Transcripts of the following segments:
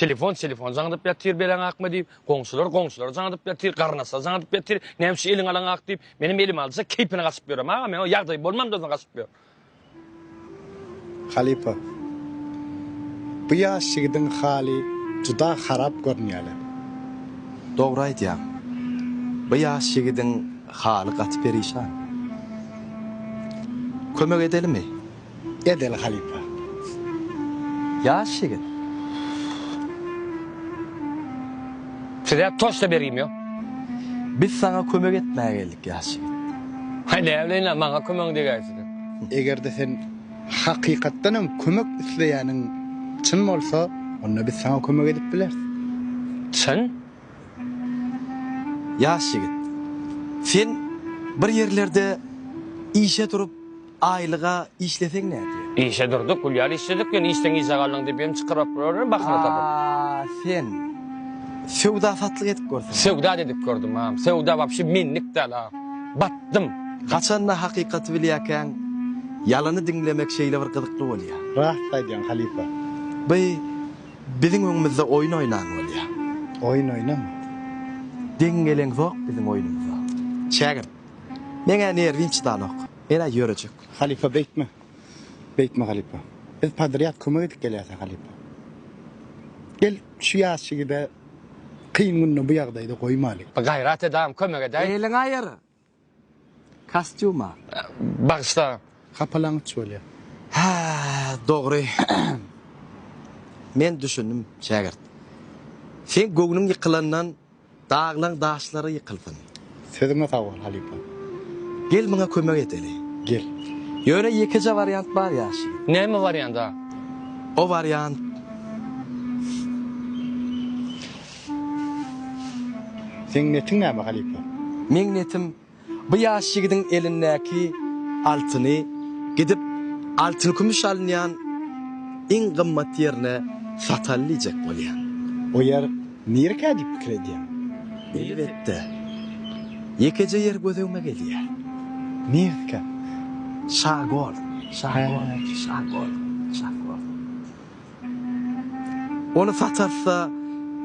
Telefon telefon jaňdyp ýatyr beleňakmy diýip, goňşular goňşular jaňdyp ýatyr, garyndaşlar jaňdyp ýatyr, näme üçin eliňe alaňak diýip, menem elime aljak keýpine gaçyp ýörem aga, men o ýagdaý bolmamdan soň gaçyp ýör. Halypa, bu ýaş ýigidiň haly juda harap görünýäle. Dogry aýdýaň. Bu ýaş ýigidiň haly gaty perişan. Kömek edelimi? Edeli halypa. Ýaş ýigit. Size toçna bergim ýok. Biz saňa kömek etmäge geldik ýaş ýigit. Haý näbileýin-ä maňa kömegiň degäý siziň. Eger-de sen hakykatdan hem kömek isleýäniň çyn bolsa, onda biz saňa kömek edip bileris. Çyn? Ýaş ýigit. Sen bir ýerlerde işe durup Aýlyga işleseň nädýä? Işe durduk, gül ýaly işledik, ýöne işden gijä galdyň diýip hem çykyryp ýörün bakyna tapyp. A sen söwda-satlyk edip görseň. Söwda-da edip gördüm, agam. Söwda wapşe menlik däl, agam. Batdym. Haçanda hakykaty bilýärkäň, ýalany diňlemek şeýle bir gyzykly bolýar. Rast aýdýaň, halypa. By biziň öňümizde oýun oýnan bolýar. Oýun oýnama. Deň geleňzok biziň oýnumyza. Şägirt, meň-ä nerwim çydanok. Men-ä ýörejek. Halypa beýtme. Beýtme halypa. Biz podrýad kömek edip gelýäs-ä halypa. Gel şu ýaş ýigide kyn günde bu ýagdaýda goýmaly. Bir gaýrat et agam kömek edäý. Eliňi aýyr. Kostýuma. Bagyşla. Hapalaňyç bolýa. Hä, dogry. Men düşündim, şägirt. Seň göwnüň ýykylandan Daglaň daşlary ýykylsyn. Sözüňe sag bol halypa. Gel muňa kömek edeli. Gel. Ýöne ýekeje wariant bar ýaş ýigit. Näme wariant a? O wariant. Seň netiň näme halypa? Meň netim Bu ýaş ýigidiň elindäki altyny gidip altyn-kümüş alynýan iň gymmat ýerine sataly diýjek bolýan. O ýer nirkä diýip pikir edýäň? Elbetde. Ýekeje ýer göz öňüme gelýär. Nirkä? Şagol. Şagol. Şagol. Şagol. Ony satarsa,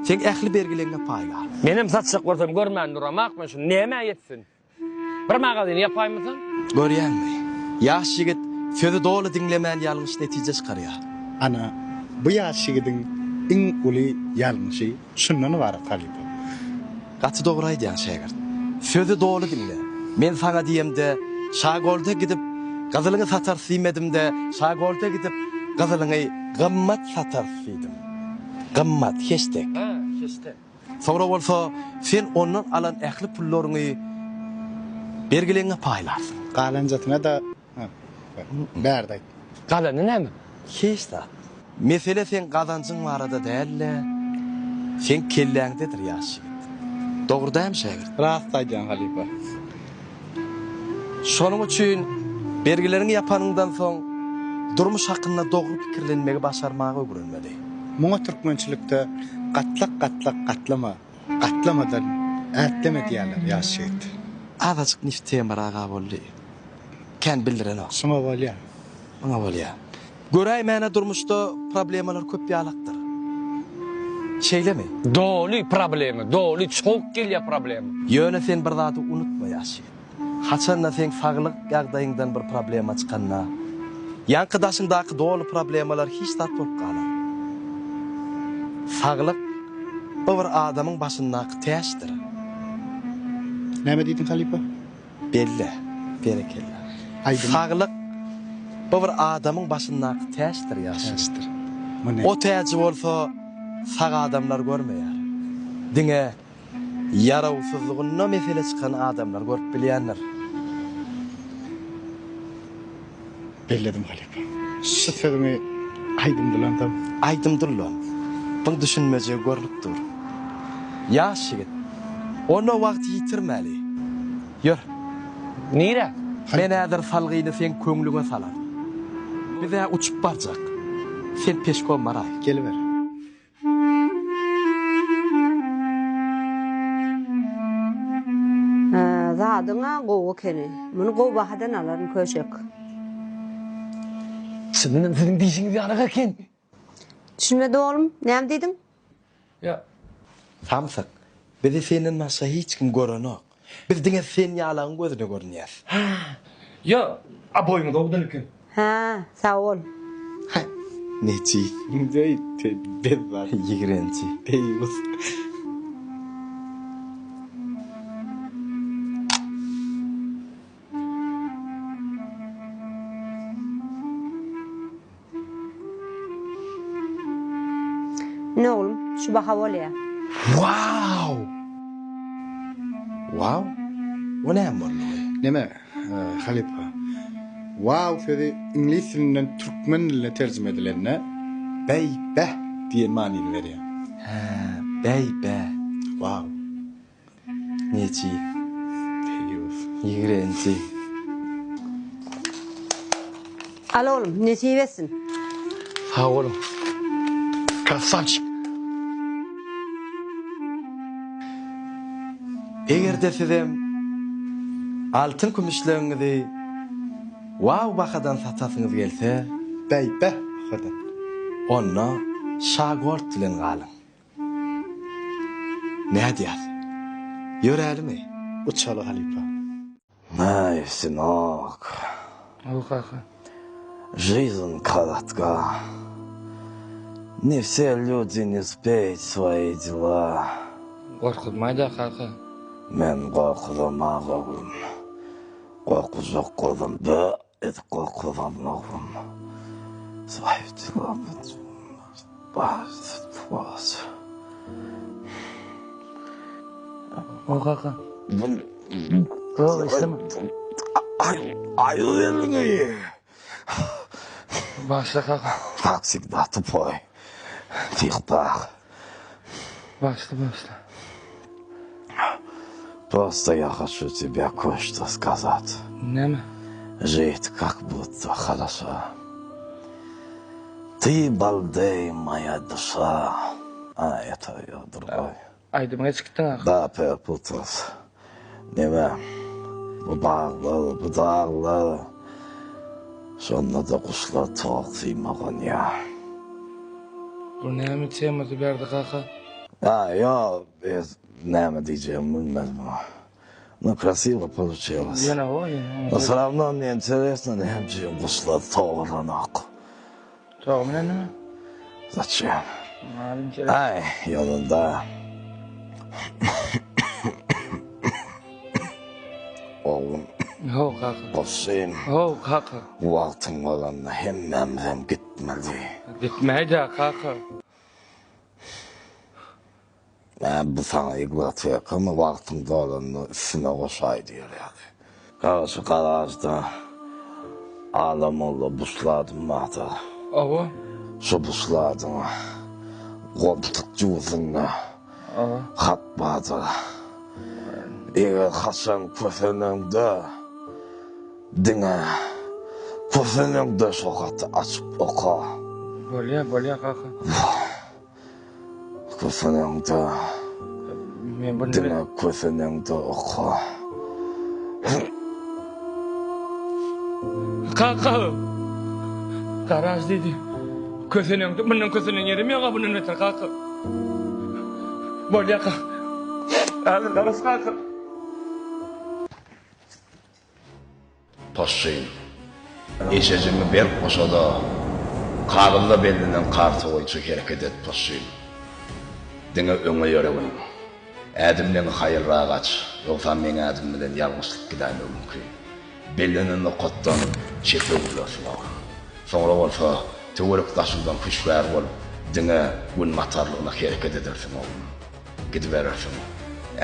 seň ähli bergileňňe paýlar. Menem satjak bolsam görmän duramak men şuny nämä ýetsin. Bir magazyny ýapaýmasaň. Görýäňmi, ýaş ýigit sözi doly diňlemän ýalňyş netije çykarýar. Ana, bu ýaş ýigidiň iň uly ýalňyşy şundan ybarat halypa. Gaty dogry aýdýaň şägirt. Sözi doly diňle. Men saňa diýemde Şagolda gidip gyzylyňy satarys diýmedimde Şagolda gidip gyzylyňy gymmat satarys diýdim. Gymmat, heşdek. Hä, heşdek. Soňra bolsa sen ondan alan ähli pullaryňy bergileňňe paýlarsyň. Galanjasyna-da Bärde aýt. Galany näme? Hiç zat. Mesele seň gazanjyň barada däl-de, seň kelläňdedir, ýaş ýigit. Dogry dälmi, şägirt? Rast aýdýaň, halypa. Şonuň üçin bergileriňi ýapanyňdan soň, durmuş hakynda dogry pikirlenmegi başarmagy öwrenmeli. Muňa türkmençilikde gatlak-gatlak gatlama, gatlamadan ätleme diýýärler, ýaş ýigit. Azajyk nif temaraga boldy. Kän bildirenok. Şuňa bolýa. Muňa bolýa. Göräýmäne durmuşda problemalar köp ýalakdyr. Şeýlemi? Doly problema, doly çok gelýä problema. Ýöne sen bir zady unutma ýaş ýigit. Haçanda seň saglyk ýagdaýyňdan bir problema çykanda, ýaňky daşyňdaky doly problemalar hiç zat bolup galar. Saglyk bu bir adamyň başyndaky täçdir. Näme diýdiň halypa? Belle, berekella. Aýdym. Saglyk bu bir adamyň başyndaky täçdir ýagşy. Täçdir. Muny. O täji bolsa sag adamlar görmeýär. Diňe ýarawsyzlygynda mesele çykan adamlar görüp bilýändir. Belledim halypa. Şu sözüňi aýdym dylansam. Aýdym dullan. Buň düşünmejegi görlüp dur. Ýaş ýigit. Onda wagty ýitirmäli. Ýör. Nirä? Men häzir salgyny seň köňlüňe salaryn. Biz-ä uçup barjak. Sen peşkom baraý. Geliber. Zadyň-a gowy ekeni. Muny gowy bahadan alaryn, köşek. Çyndanam siziň diýşiňiz ýaly eken. Düşünmedim oglum, näme diýdiň? Ýa. Samsyk, bizi senden başga hiç kim görenok. Biz diňe sen ýalagyň gözüne görünýäs. Hä. Ýa, a boýuňyz owadan eken. Hä, sag bol. Hä, nejis. Deý, bezzat. Ýigrenji. Deýýus. Ine oglum, şu baha bolýa. Wow! Wow? O näme boldugy? Neme, halypa? Wow sözi iňlis dilinden türkmen diline terjime edilende bäý bäh diýen manyny berýär. Hä, bäý bäh. Wow. Nejis. Deýýus. Ýigrenji. Al oglum, nesip etsin. Sag boluň. Krasawçik. Eger-de sizem altyn kümüşleriňizi wow bahadan satasyňyz gelse, Bäý bäh bahadan. Onda Şa Gold bilen galyň. Nädýäs? Ýörälimi? Uçaly halypa. Aý, synok. Hawa kaka. Жизнь korotka. Ne все люди не успеют свои дела. Gorkuzmaýda kaka. Men gorkuzamag oglum. Gorkuzjak bolsam bö edip gorkuzaryn oglum. Свои дела. O kaka. Ýok, istemem. Aýyr eliňi. Bagyşla kaka. Tak wsegda tupoý. Tik-tak. Bagyşla, bagyşla. Prosto ýa haçu tebýa koý-şto skazat. Näme? Žit kak budto haraşo. Ty baldeý moýa duşa. A eto ýo drugoý. Aýdymyňa çykdyň ahyr. Da perputas. Neme? Bu baglar, bu daglar. Şonda-da guşlar tok syma gonýa. Bu näme temasy bärde kaka? A ýo, biz Näme diýjegimi bilmedim. No krasiwo poluçilos. Ýene o, ýene. No wse rawno mne interesno näme üçin guşlar togalanok. Togy bilen nime? Zaçem? Maly interesno. Aý, ýolunda. Oglum. How kaka. Goşşym. How kaka. Wagtyň bolanda hemmämizem gitmeli. Gitmäýdä kaka. Hä, bu saňa iglotekamy wagtyň dolanda üstüne goşaý diýer ýaly. Garşy garažda Ala molla buşladym bardy. Hawa. Şo buşladyň goltuk jübüsinde hat bardy. Eger haçan köseneňde diňe köseneňde şo haty açyp oka. Bolýa, bolýa kaka. Köseneňde, diňe köseneňde oka. Kaka! Garaž diýdi. Köseneňde, mundan kösenen ýerim ýok-a bundan beter kaka. Bolýa kaka. Häzir garaş kaka. Possun. Eşejigiňi berk boşada, kagyzda bellenen karta boýunça hereket et, possun. Diňe öňe ýöregin. Ädimleňi haýalrak aç, ýogsam meň ädim bilen ýalňyşlyk gidäýmegi mümkin. Bellenen nokatdan çepe öwrülersiň oglum. Soňra bolsa töwerek-daşyňdan hüşgär bolup, diňe günbatarlygyna hereket edersiň oglum. Gidiberersiň.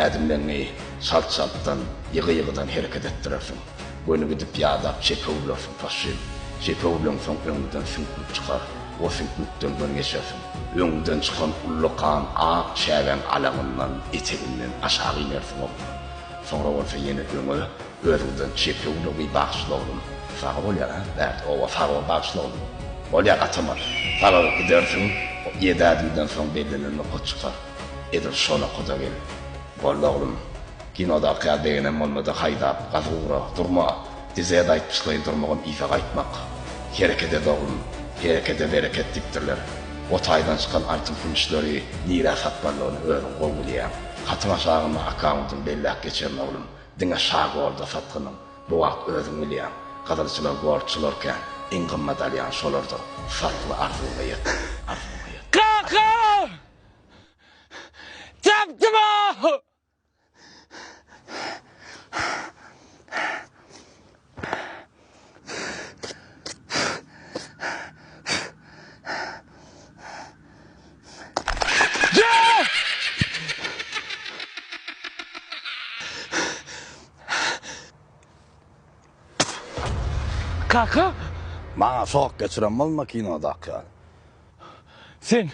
Ädimleriňi çalt-çaltdan, ýygy-ýygydan hereket etdirersiň. Göni gidip ýadap çepe öwrülersiň, paşşy. Çepe öwrüleňsoň öňüňden süňklük çykar. O süňklükden göni geçersiň. Öňüňden çykan ullakan ak çägäň alaňyndan, eteginden aşak inersiň oglum. Soňra bolsa ýene öňe, özüňden çepe öwrüle bagyşla oglum. Saga bolýar, hä? Bärde, oba, saga bagyşla oglum. Bolýar, gatama. Saga gidersiň, ýedi ädimden soň bellenen nokat çykar. Edil şo nokada gel. Boldy oglum. Kinodaky ýaly begenem bolmady, haýdap, gazyp ugra. Durma. Dz aýtmyşlaýyn durmagam yza gaýtmak. Hereket et oglum. Herekede bereket diýipdirler. O taýdan çykan altyn-kümüşleri nirä satmalydygyny özüň gowy bilýäň. Hatyň aşagynda akkauntyny belläp geçerin oglum. Diňe Şagolda satgynyň. Bu wagt özüň bilýäň. Gyzylçylar goldçular kän. Iň gymmat alýan şolardyr. Sat we arzuwyňa ýet. Arzuwyňa ýet. Kaka! Tapdym-a! Kaka? Maňa şok geçiren bolma kinodaky ýaly. Sen.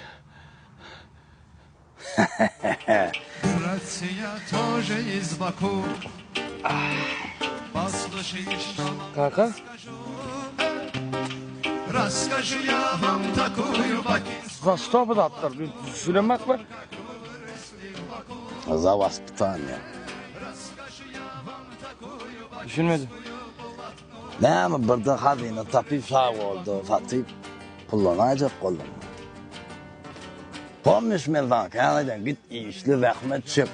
Kaka? Za što bu zatlar? Düşünemek mi? Za waspitaniýa. Düşünmedim. Näme birden hazyna tapyp sag boldy, satyp pullanaýjak bolduňmy? Pomniş men saňa kän aýdýan, git işle, zähmet çek.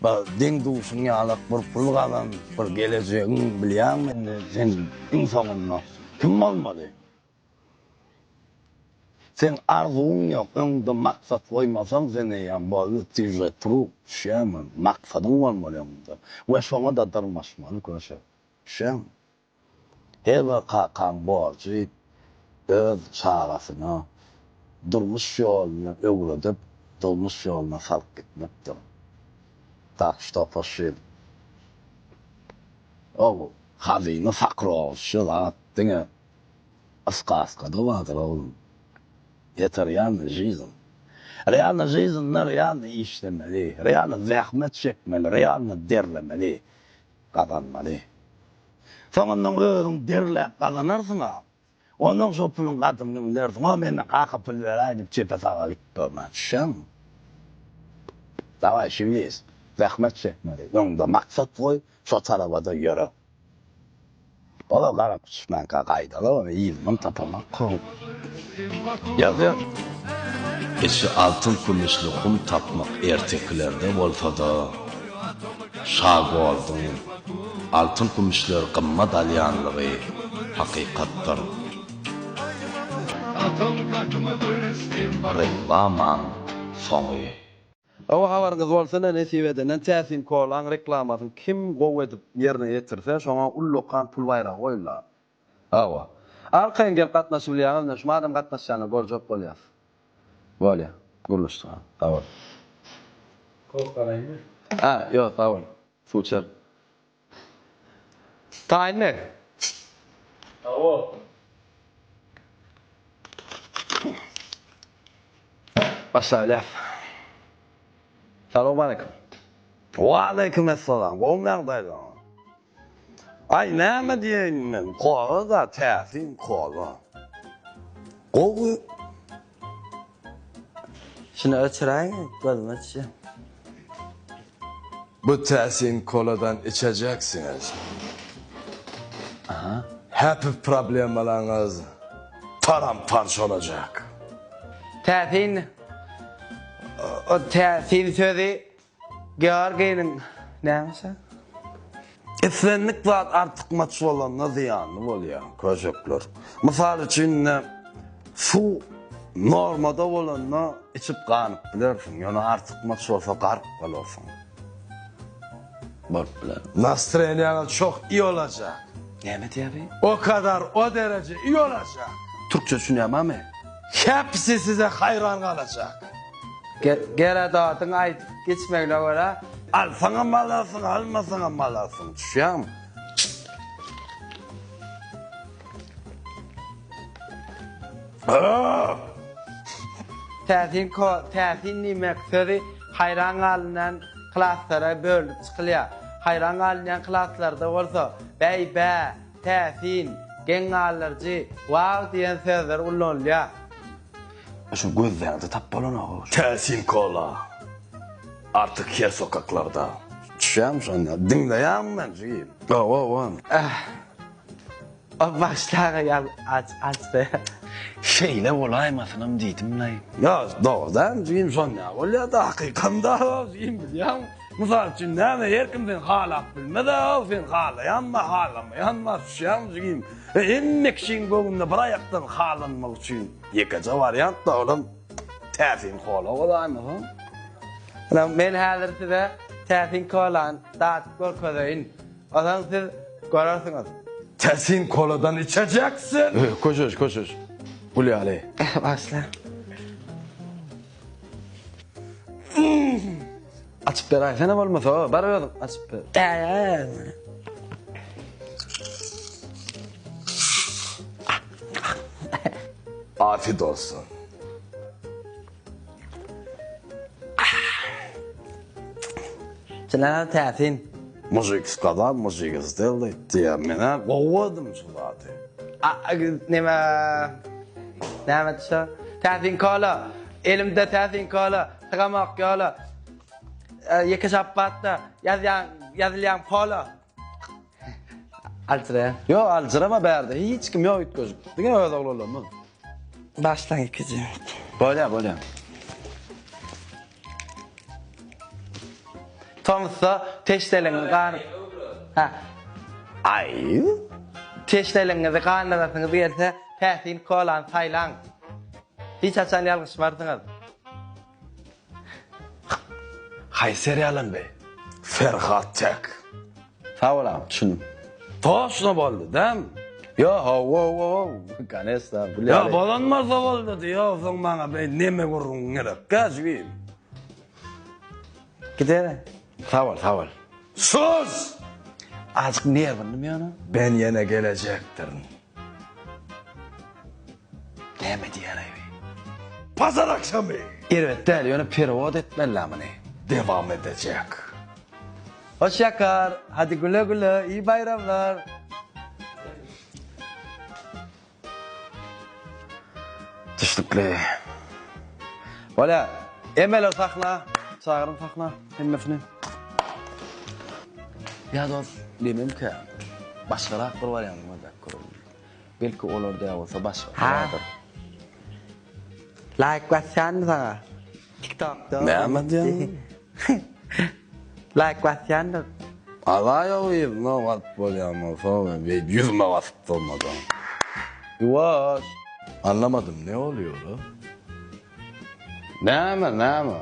Bir deň-duşuň ýalak bir pul gazan, bir gelejegiň bilýäňmi indi sen iň soňunda kim bolmaly? Seň arzuwyň ýok, öňüňde maksat goýmasaň sen eýýäm boldy ty že trup, düşýäňmi? Maksadyň bolmaly öňüňde we şoňa-da dyrmaşmaly köşek. Düşýäňmi? Her bir kakaň borjy öz çagasyna durmuş ýoluny öwredip, durmuş ýoluna salyp gitmekdir. Tak şto poşil. Ow, hazyna sakrowşy zat diňe Skaskada bardyr oglum. Eta realnyý žizn. Realnyý žizinde realnyý işlemeli, realnyý zähmet çekmeli, realnyý derlemeli, gazanmaly. Soňundan özüň derläp gazanarsyň-a. Ondan şo puluň gadyryny bilersiň. O menden kaka pul beräý diýip çepe-saga gitmän. Düşýäňmi? Dawaý şiwis. Zähmet çekmeli. Öňüňde maksat goý, şo taraba-da ýöre. Ola garap düşmänkä gaýdaly ony yzynam tapamak kyn. Ýaz ýaz. Içi altyn-kümüşli hum tapmak ertekilerde bolsa-da, Şagolduň altyn-kümüşleri gymmat alýanlygy hakykatdyr. Reklamaň soňy. Hawa habaryňyz bolsun nesip edenden täsin kolaň reklamasyny kim gowy edip ýerine ýetirse şoňa ullakan pul baýragy goýullar. Hawa. Arkaýyn gelip gatnaşybilýäňiz ine şu madam gatnaşýanlary görjek bolýas. Bolýa. Gurluşdyk. Sag bol. Kok alaýynmy? Hä ýok sag bol. Suw içerin. Taýynmy? Hawa. Başlaýas. Salowmaleýkim. Waleýkim essalam. Gowmy ýagdaýlaryň? Aý näme diýeýin men, kola-da täsin kola. Gowy. Şuny öçüräýiň, gözüme düşýär. Bu täsin koladan içejeksiňiz. Happy problemalaryňyz param-parça bolajak. Täsin o täsin sözi Georginiň näme şa? Islendik zat artykmaç bolanda zyýanly bolýar, köşekler. Mysal üçin indi suw normada bolanda içip ganyp bilersiň, ýöne artykmaç bolsa gark bolarsyň. Bolup biler. Nastreniýaňyz çok iyi olacak. Näme diýýär bi? O kadar, o dereje iyi olacak. Türkçe düşünýärmi? Hepsi size haýran galacak. Gerodotyň aýdyp geçmegine görä. Alsaňam alarsyň, almasaňam alarsyň, düşýäňmi? Täsin ko, täsin diýmek sözi haýran galynýan klaslara bölünip çykylýar. Haýran galynýan klaslarda bolsa bäý-bä, täsin, geň galdyryjy, wow diýen sözler ullanylýar. Şu gözleňde tap bolanok. Täsin kola. Artyk her sokaklarda. Düşýämi şonda? Diňleýäňmi meni jigim? Hawa, hawa. O başlaga ýaz aç aç be. Şeýle bolaýmasynam diýdim-laý. Ýa, dogrudanam jigim şonda bolýar-da, hakykam-da, jigim bilýäňmi? Mysal üçin näme, her kim seni halap bilmez-ä, sen halaýanmy, halamaýanmy, düşýäňmi jigim? E, hemme kişiň göwnüne bir aýakdan halanmak üçin ýekeje wariant-da, olam täsin kola bolaýmasa. Ynha, men häzir size täsin kolany dadyp görkezeýin. Onsoň siz görersiňiz. Täsin koladan içejeksin! Köşeş, köşeş. Gül ýaly. Başla. Açyp beräýsene bolmasa, bar özüň açyp ber. Däl. Afiyet olsun. Çyndanam täsin. Mujik skazal, mujik sdeldy diýýär. Men-ä gowy gördüm şu zady. A, neme, näme şo? Täsin kola. Elimde täsin kola. Sygamok ýola. Ýeke şapbatda ýazýan, ýazylýan pola. Aljyraýan. Ýok, aljyrama bärde. Hiç kim ýok üýtgeşik. Diňe öz oglanlarymyz. Başlaň ikiji. Bolýar, bolýar. Tomusda teşneligiňizi gan Hä. Aý. Teşneligiňizi gandyrasyňyz gelse, täsin kolany saýlaň. Hiç haçan ýalňyşmarsyňyz. Haýsy serialam be? Ferhat Tek. Sag bol agam, düşündim. Toşno boldy, dämi? Ýo, hawa, hawa, hawa, konesna, Ýa bolan bolsa boldy diý, ýogsa maňa beý neme gürrüň gerekkä jigim. Gideli. Sag bol, sag bol. Sus! Azjyk nerwindim ýöne. Ben ýene gelejekdirin. Näme diýer-aý bi? Pazar akşamy. Erbet däl, ýöne perewod etmeli-dä muny. Dewam edejek. Hoş ýakar, hadi güle güle, iyi baýramlar. Düşnükli. Bolýar. Emeler sahna. Çagyryň sahna hemmesini. Ýa dost, diýmemkä, başgarak bir warianty gözläp görelim. Belki olar däl bolsa başga bardyr. Laýk basýanmy saňa? TikTokda. Näme diýýäň? Laýk basýandyr. Alaý o yzyna basyp bolýan bolsa beýdip ýüzüme basyp durmadan. Ýuwaş. Anlamadym ne bolýor a? Näme näme?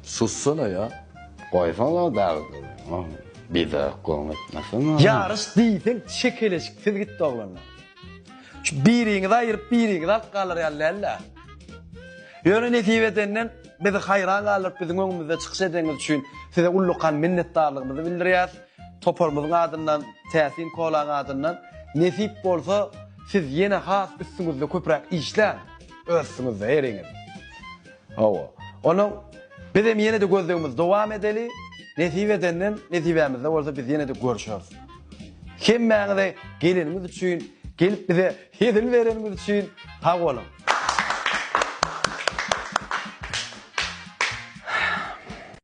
Sussana ýa. Goýsana derdini. Biderek gürrüň etmesene. Ýaryş diýseň çekeleşiksiz gitdi oglanlar. Şu biriňizi aýyryp biriňizi alyp galar ýaly däl-dä. Ýöne nesip edenden bizi haýran galdyryp biziň öňümizde çykyş edeniňiz üçin size ullakan minnetdarlygymyzy bildirýäs. Toparymyzyň adyndan, Täsin kolaň adyndan nesip bolsa siz ýene has üstüňizde köpräk işläň. Öz üstüňizde heriňiz. Hawa. Onuň bizem ýene-de gözlegimizi dowam edeli. Nesip edenden, nesibämizde bolsa biz ýene-de görşeris. Hemmäňize geleniňiz üçin, gelip bize hezil bereniňiz üçin sag boluň.